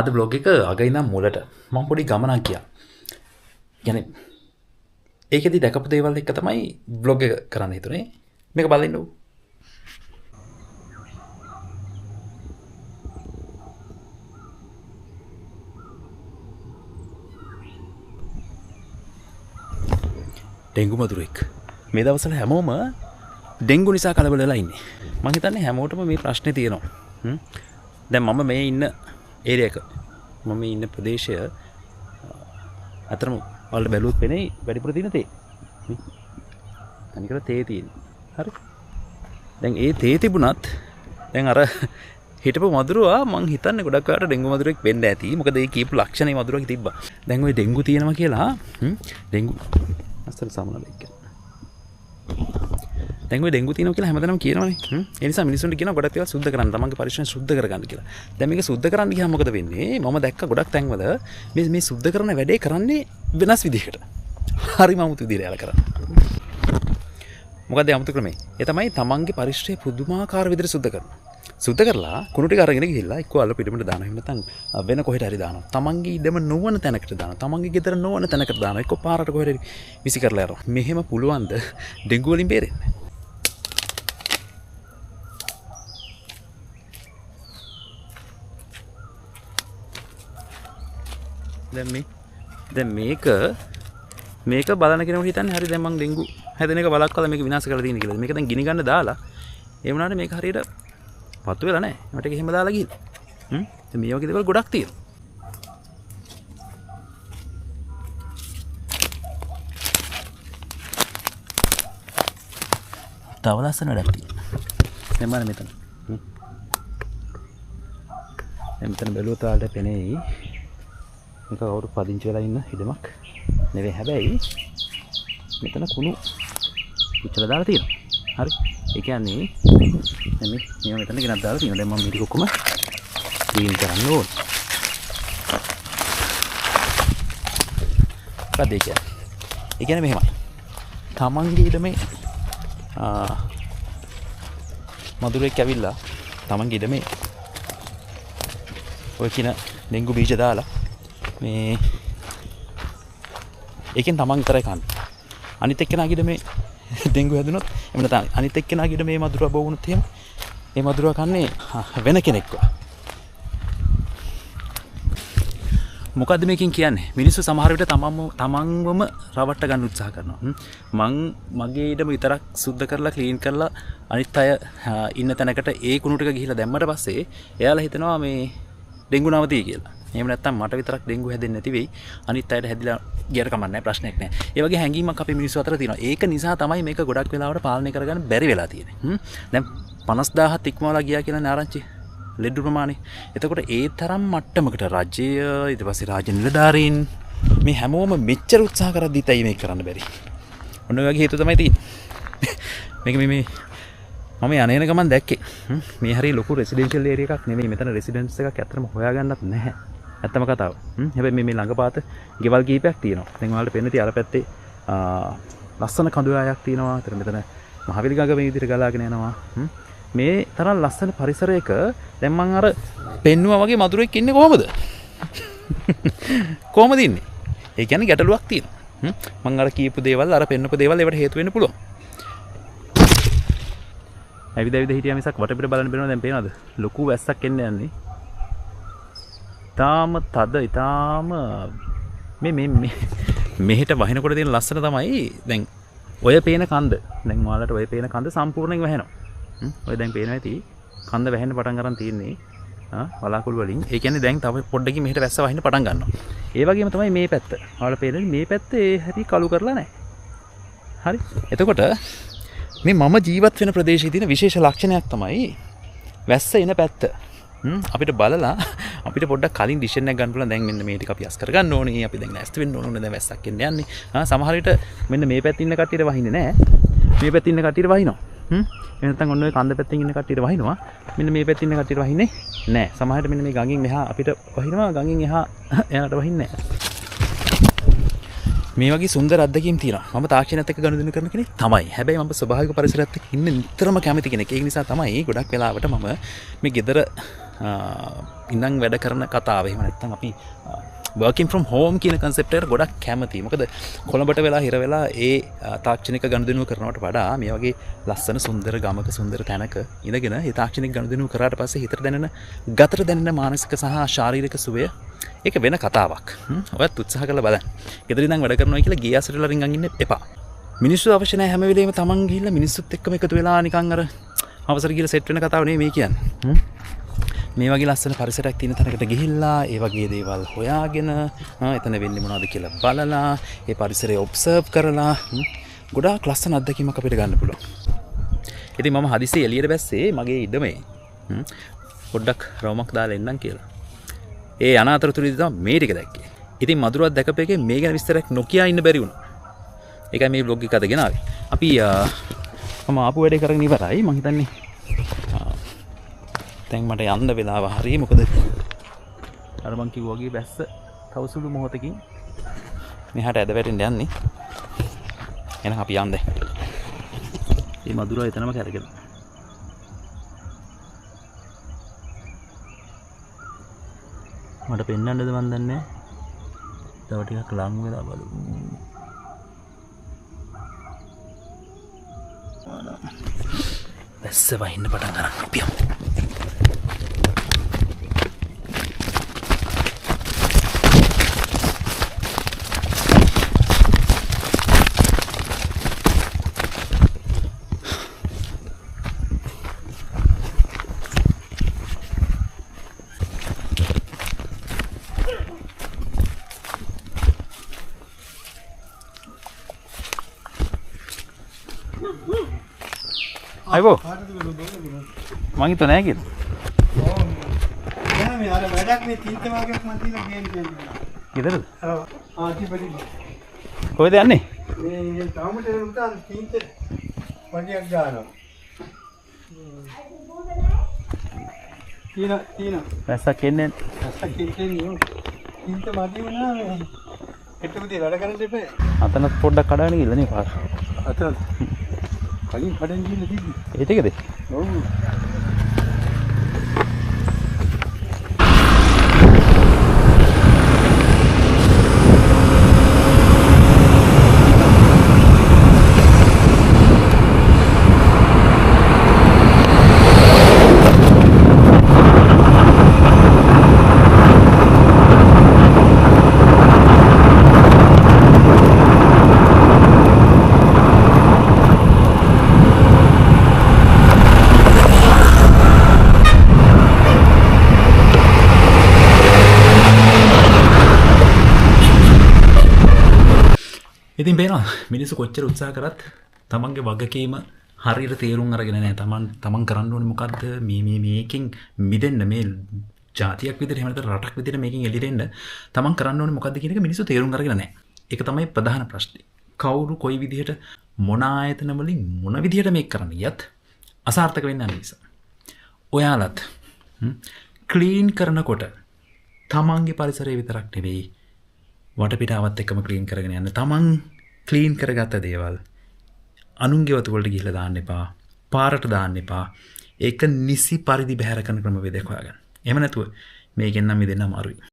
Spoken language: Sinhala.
අද බ්ලොග් එක අග ඉඳන් මුලට මම පොඩි ගමනක් ගියා. يعني ඒකෙදි දැකපු දේවල් එක්ක තමයි බ්ලොග් එක කරන්න හිතුනේ. මේක බලන්න ඉන්නකෝ. ඩෙංගු මදුරුවෙක්. මේ දවස්වල හැමෝම ඩෙංගු නිසා කලබල වෙලා ඉන්නේ. මං හිතන්නේ හැමෝටම මේ ප්‍රශ්නේ තියෙනවා. දැන් මම මේ ඉන්න ඒරියා එක, මම මේ ඉන්න ප්‍රදේශය අතරම ඔයාලට බැලුවොත් පෙනෙයි වැඩිපුර තියෙන තේ. තනිකර තේ තියෙන්නේ. හරි. දැන් ඒ තේ තිබුණත් දැන් අර හිටපු මදුරුවා මං හිතන්නේ ගොඩක් වෙලාවට ඩෙංගු මදුරුවෙක් වෙන්න ඇති. මොකද ඒ කියපු ලක්ෂණ ඒ මදුරුවගේ තිබ්බා. දැන් ওই ඩෙංගු තියෙනවා කියලා ඩෙංගු අස්සල සාමන බෙක් එක. දැන් ඔය ඩෙංගු තියෙනවා කියලා හැමතැනම කියනවනේ. ඒ නිසා මිනිස්සුන්ට කියනවා ගොඩක් දේවල් සුද්ධ කරන්න, තමන්ගේ පරිශ්‍රය සුද්ධ කරගන්න කියලා. දැන් මේක සුද්ධ කරන්න ගියාම මොකද වෙන්නේ? මම දැක්ක ගොඩක් තැන්වල මේ සුද්ධ කරන වැඩේ කරන්නේ වෙනස් විදිහකට. හරිම අමුතු විදිහට යාලා කරන්නේ. මොකද්ද ඒ අමුතු ක්‍රමේ? ඒ තමයි තමන්ගේ පරිශ්‍රය පුදුමාකාර විදිහට සුද්ධ කරනවා. සුද්ධ කරලා කුණු ටික අරගෙන ගිහිල්ලා එක්ක අල පිටමට දානවා. එහෙම නැත්නම් වෙන කොහෙට හරි දානවා. තමන්ගේ ඉඩම නොවන තැනකට දානවා. තමන්ගේ ගෙදර නොවන තැනකට දානවා. එක්ක පාරට කොහෙට හරි විසි කරලා යනවා. මෙහෙම පුළුවන්ද ඩෙංගු වලින් බේරෙන්න? දැන් මේක බලන කෙනෙකුට හිතන්නේ හරි දැන් මං ඩෙංගු හැදෙන එක බලක්වලා මේක විනාශ කරලා තියෙන කියලා. මේක දැන් ගිනි ගන්න දාලා ඒ වුණාට මේක හරියට පත්තු වෙලා නැහැ. මට ඒක එහෙම දාලා ගිහින්. දැන් මේ වගේ දේවල් ගොඩක් තියෙනවා. තව ලස්සන වැඩක් තියෙනවා. දැන් බලන්න මෙතන. දැන් මෙතන බැලුවොත් ඔයාලට පෙනෙයි මේක කවුරු පදිංචි වෙලා ඉන්න ඉඩමක් නෙවෙයි. හැබැයි මෙතන කුණු පුච්චලා දාලා තියෙනවා. හරි. ඒ කියන්නේ දැන් මේවා මෙතන ගෙනත් දාලා තියෙනවා. දැන් මම මේ ටික ඔක්කොම ක්ලීන් කරන්න ඕන. මොකක්ද ඒ කියන්නේ? ඒ කියන්නේ මෙහෙමයි. තමන්ගේ ඉඩමේ මදුරුවෙක් ඇවිල්ලා තමන්ගේ ඉඩමේ ඔය කියන ඩෙංගු බීජ දාලා මේ ඒකෙන් තමන් විතරයි කන්නේ. අනිත් එක්කෙනාගේ ඉඩමේ ඩෙංගු හැදුනොත්, එහෙම නැත්නම් අනිත් එක්කෙනාගේ ඉඩමේ මදුරුවා බෝ වුණොත් එහෙම ඒ මදුරුවා කන්නේ වෙන කෙනෙක්ව. මොකද්ද මේකෙන් කියන්නේ? මිනිස්සු සමහර විට තමන්වම රවට්ට ගන්න උත්සාහ කරනවා. මං මගේ ඉඩම විතරක් සුද්ධ කරලා ක්ලීන් කරලා අනිත් අය ඉන්න තැනකට ඒ කුණු ටික ගිහිල්ලා දැම්මට පස්සේ එයාලා හිතනවා මේ ඩෙංගු නවතී කියලා. එහෙම නැත්නම් මට විතරක් ඩෙංගු හැදෙන්නේ නැති වෙයි. අනිත් අයට හැදිලා ගියට කමක් නැහැ, ප්‍රශ්නයක් නැහැ. ඒ වගේ හැඟීමක් අපේ මිනිස්සු අතර තියෙනවා. ඒක නිසා තමයි මේක ගොඩක් වෙලාවට පාලනය කරගන්න බැරි වෙලා තියෙන්නේ. දැන් 50000ත් ඉක්මවලා ගියා කියලානේ ආරංචි ලෙඩ ප්‍රමාණය. එතකොට ඒ තරම් මට්ටමකට රජය, ඊට පස්සේ රාජ්‍ය නිලධාරීන් මේ හැමෝම මෙච්චර උත්සාහ කරද්දීත් ඇයි මේක කරන්න බැරි? ඔන්න ඔය වගේ හේතු තමයි තියෙන්නේ. මේක මේ මම යන එන ගමන් දැක්කේ. මේ හරිය ලොකු රෙසිඩෙන්ෂියල් ඒරියා එකක් නෙමෙයි. මෙතන රෙසිඩෙන්ස් එකක් ඇත්තටම හොයාගන්නත් නැහැ. ඇත්තම කතාව. හැබැයි මේ ළඟපාත ගෙවල් කීපයක් තියෙනවා. දැන් ඔයාලට පේන ඉතින් අර පැත්තේ ලස්සන කඳු යායක් තියෙනවා. ඒතර මෙතන මහවැලි ගඟ මේ විදිහට ගලාගෙන යනවා. මේ තරම් ලස්සන පරිසරයක දැන් මං අර පෙන්නුවා වගේ මදුරුවෙක් ඉන්නේ කොහොමද? කොහොමද ඉන්නේ? ඒ කියන්නේ ගැටලුවක් තියෙනවා. මං අර කියපු දේවල්, අර පෙන්නපු දේවල් ඒවට හේතු වෙන්න පුළුවන්. ඇවිද ඇවිද හිටියා මිසක් වටපිට බලන්න බැරිනවා. දැන් පේනවද? ලොකු වැස්සක් එන්න යන්නේ. තාම තද, ඊටාම මේ මේ මේ මෙහෙට වහිනකොට තියෙන ලස්සන තමයි දැන් ඔය පේන කන්ද. දැන් ඔයාලට ඔය පේන කන්ද සම්පූර්ණයෙන් වැහෙනවා. ඔය දැන් පේනවා ඇති කන්ද වැහෙන්න පටන් අරන් තියෙන්නේ. වලාකුළු වලින්. ඒ කියන්නේ දැන් තව පොඩ්ඩකින් මෙහෙට වැස්ස වහින්න පටන් ගන්නවා. ඒ වගේම තමයි මේ පැත්ත. ඔයාලට පේන්නේ මේ පැත්ත ඒ හැටි කළු කරලා නැහැ. හරි. එතකොට මේ මම ජීවත් වෙන ප්‍රදේශයේ තියෙන විශේෂ ලක්ෂණයක් තමයි වැස්ස එන පැත්ත. අපිට බලලා අපිට පොඩ්ඩක් කලින් ඩිසිෂන් එකක් ගන්න පුළුවන්. දැන් මෙන්න මේ ටික අපි අස් කරගන්න ඕනේ. අපි දැන් ලෑස්ති වෙන්න ඕනේ. දැන් වැස්සක් එන්න යන්නේ. සමහර විට මෙන්න මේ පැත්තේ ඉන්න කට්ටියට වහින්නේ නැහැ. මේ පැත්තේ ඉන්න කට්ටියට වහිනවා. එහෙම නැත්නම් ඔන්න ඔය කන්ද පැත්තෙන් ඉන්න කට්ටියට වහිනවා. මෙන්න මේ පැත්තේ ඉන්න කට්ටියට වහින්නේ නැහැ. සමහර විට මෙන්න මේ ගඟෙන් මෙහා අපිට වහිනවා. ගඟෙන් එහා එයාට වහින්නේ නැහැ. මේ වගේ සුන්දර අත්දැකීම් තියෙනවා. මම තාක්ෂණයත් එක්ක ගනුදෙනු කරන කෙනෙක් තමයි. හැබැයි මම ස්වභාවික පරිසරයත් එක්ක ඉන්න නිතරම කැමති කෙනෙක්. ඒක නිසා තමයි ගොඩක් වෙලාවට මම මේ ගෙදර ඉඳන් වැඩ කරන කතාව. එහෙම නැත්නම් අපි working from home කියන කන්සෙප්ට් එකට ගොඩක් කැමතියි. මොකද කොළඹට වෙලා හිර වෙලා ඒ තාක්ෂණික ගනුදෙනුව කරනවට වඩා මේ වගේ ලස්සන සුන්දර ගමක සුන්දර තැනක ඉඳගෙන ඒ තාක්ෂණික ගනුදෙනුව කරාට පස්සේ හිතට දැනෙන, ගතට දැනෙන මානසික සහ ශාරීරික සුවය ඒක වෙන කතාවක්. ඔයත් උත්සාහ කරලා බලන්න. ගෙදර ඉඳන් වැඩ කරනවා කියලා ගේ අසරලා රින්ගන් ඉන්න එපා. මිනිස්සු අවශ්‍ය නැහැ හැම වෙලේම තමන් ගිහිල්ලා මිනිස්සුත් එක්කම එකතු වෙලා නිකන් අර අවසර ගිහලා සෙට් වෙන කතාව නෙවෙයි මේ කියන්නේ. මේ වගේ ලස්සන පරිසරයක් තියෙන තැනකට ගිහිල්ලා ඒ වගේ දේවල් හොයාගෙන, එතන වෙන්නේ මොනවද කියලා බලලා, ඒ පරිසරය ඔබ්සර්ව් කරලා, ගොඩාක් ලස්සන අත්දැකීමක් අපිට ගන්න පුළුවන්. ඉතින් මම හදිසියේ එළියට බැස්සේ මගේ ඉඩමේ, පොඩ්ඩක් රවුමක් දාලා එන්නම් කියලා. ඒ යන අතරතුරේදී තමයි මේ ටික දැක්කේ. ඉතින් මధుරවත් දැකපු එකේ මේ ගැන විස්තරයක් නොකියා ඉන්න බැරි වුණා. ඒකයි මේ ව්ලොග් එක අද ගෙනාවේ. මම ආපු වැඩේ කරගෙන ඉවරයි. මං හිතන්නේ, දැන් මට යන්න වෙලාව හරි. මොකද අර මං කිව්වා වගේ වැස්ස තව සුළු මොහොතකින් මෙහාට ඇද වැටෙන්න යන්නේ. එහෙනම් අපි යන්න දැන්. මේ මధుරව එතනම කැරකෙනවා. මට පෙන්වන්නද මන් දන්නේ නෑ. තව ටිකක් ලං වෙලා බලමු. වැස්ස වහින්න පටන් ගන්න. අපි යමු. අයිබෝ. මං හිතුවා නෑ කියලා. ඔව්. නෑ මේ අර වැඩක් මේ තීන්ත වගේක් මං තියලා ගේන්න කියන්නේ. ගෙදරද? ඔව්. ආ තිබ්බ. කොහෙද යන්නේ? මේ තාමට එන උදාර තීන්ත වගේක් ගන්නවා. තීන තීන. වැස්සක් එන්නේ නෑ. වැස්සක් එන්නේ නෑ. තීන්ත මදි වුණා මේ. හෙට උදේ වැඩ කරන්න එපා. අතනත් පොඩ්ඩක් කඩාගෙන ගිහලා නේ පාර. අතන කලින් කඩන් ගිහලා තිබ්බේ. ඒ ටිකද? ඔව්. ඉතින් පේනවා මිනිස්සු කොච්චර උත්සාහ කරත් තමන්ගේ වගකීම හරියට තේරුම් අරගෙන නැහැ. තමන් කරන්න ඕනේ මොකද්ද? මේ මේකෙන් මිදෙන්න, මේ ජාතියක් විදිහට එහෙම නැත්නම් රටක් විදිහට මේකෙන් එළියට එන්න තමන් කරන්න ඕනේ මොකද්ද කියන එක මිනිස්සු තේරුම් අරගෙන නැහැ. ඒක තමයි ප්‍රධාන ප්‍රශ්නේ. කවුරු කොයි විදිහට මොන ආයතන වලින් මොන විදිහට මේක කරන්න ගියත් අසාර්ථක වෙන්න යන නිසා. ඔයාලත් ක්ලීන් කරනකොට තමන්ගේ පරිසරය විතරක් නෙවෙයි වටපිටාවත් එක්කම ක්ලීන් කරගෙන යන්න. තමන් ක්ලීන් කරගත්ත දේවල් අනුන්ගේ වතු වලට ගිහිල්ලා දාන්න එපා, පාරට දාන්න එපා. ඒක නිසි පරිදි බැහැර කරන ක්‍රමවේදයක් හොයාගන්න. එහෙම නැතුව මේකෙන් නම් මිදෙන්න අමාරුයි.